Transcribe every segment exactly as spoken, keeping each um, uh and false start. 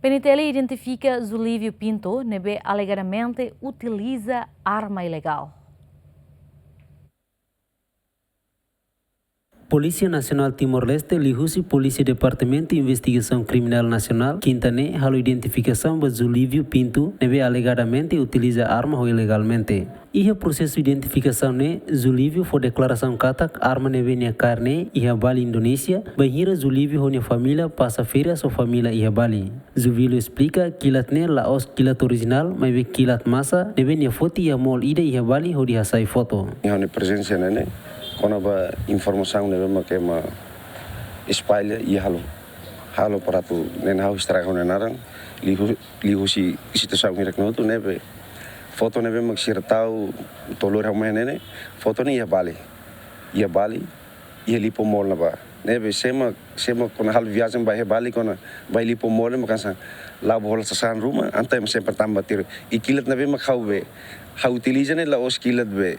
P N T L identifika Zulívio Pinto, ne'ebé alegadamente utiliza arma ilegál. Polísia Nasionál Timor-Leste, liuhusi Polísia Departamentu Investigasaun Kriminál Nasionál, kinta ne'e halo identifikasaun ba Zulívio Pinto, ne'ebé alegadamente utiliza arma ho ilegalmente. Iha prosesu identifikasaun ne'e, Zulívio fó deklarasaun katak arma ne'ebé nia kaer ne'e iha Bali, Indonézia, bainhira Zulívio ho nia família pasa férias ho família iha Bali. Zulívio esplika, kilat ne'e la'ós kilat orijinál, maibé kilat masa, ne'ebé nia foti iha mall ida iha Bali hodi hasai foto. Iha ne'e prezensa ne'e, ne'e, kona-ba informasaun ne'ebé mak ema espalla, iha halo, halo para atu ne'e ha'u estraga ne'e naran, liu, liuhusi situasaun hirak ne'e hotu ne'ebé. Foto ne'ebé mak sira tau, tolor ha'u mai ne'e, ne'e, foto ne'e iha Bali. Iha Bali, iha Lipo Mall ne'ebá. Ne'ebé sé mak, sé mak kona halo viajen ba iha Bali kona ba Lipo Mall ne'e mak hanesan la'o bá hola sasán ruma, entaun ema sempre tama tiru. I kilat ne'ebé mak ha'u be, ha'u utiliza ne'e la'ós kilat be,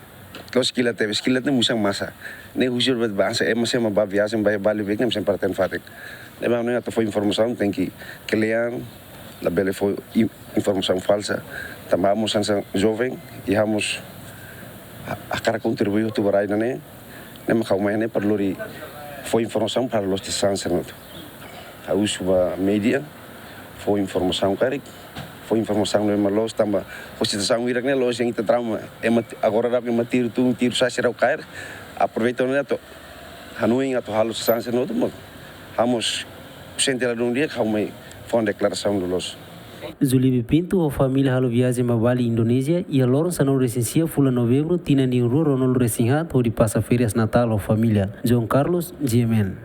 la'ós kilat tebes, kilat ne'e musan masa. Ne'e husi be hanesan ema sé mak bá viajen ba iha Bali be ne'e sempre hatene fatin. Ne'ebé ne'e atu fó informasaun tenke kle'an, labele fó i-, informasaun falsa. Tanba mós hanesan joven, i ha'u mós ha-, hakarak kontribui hotu ba rai ida-ne'e, ne'e mak ha'u mai ne'e para lori fó informasaun para la'ós sasán sira hotu. Ha'u husu ba média, fó informasaun karik, fó informasaun ne'e mak la'ós tanba, ho situasaun hirak ne'e la'ós yang ita trauma, ema ti-, agora daudaun ema tiru tun, tiru sasán sira kaer, aproveita ne'e atu hanoin atu halo sasán sira hotu mak. Ha'u mós sente ladún di'ak, ha'u mai fó deklarasaun loloos. Zulívio Pinto ho família halo viajen ba Bali, Indonézia, iha loron sanulu-resin-sia fulan Novembru, tinan rihun rua ruanulu-resin-haat, hodi pasa férias Natál ho família. João Carlos, G M N.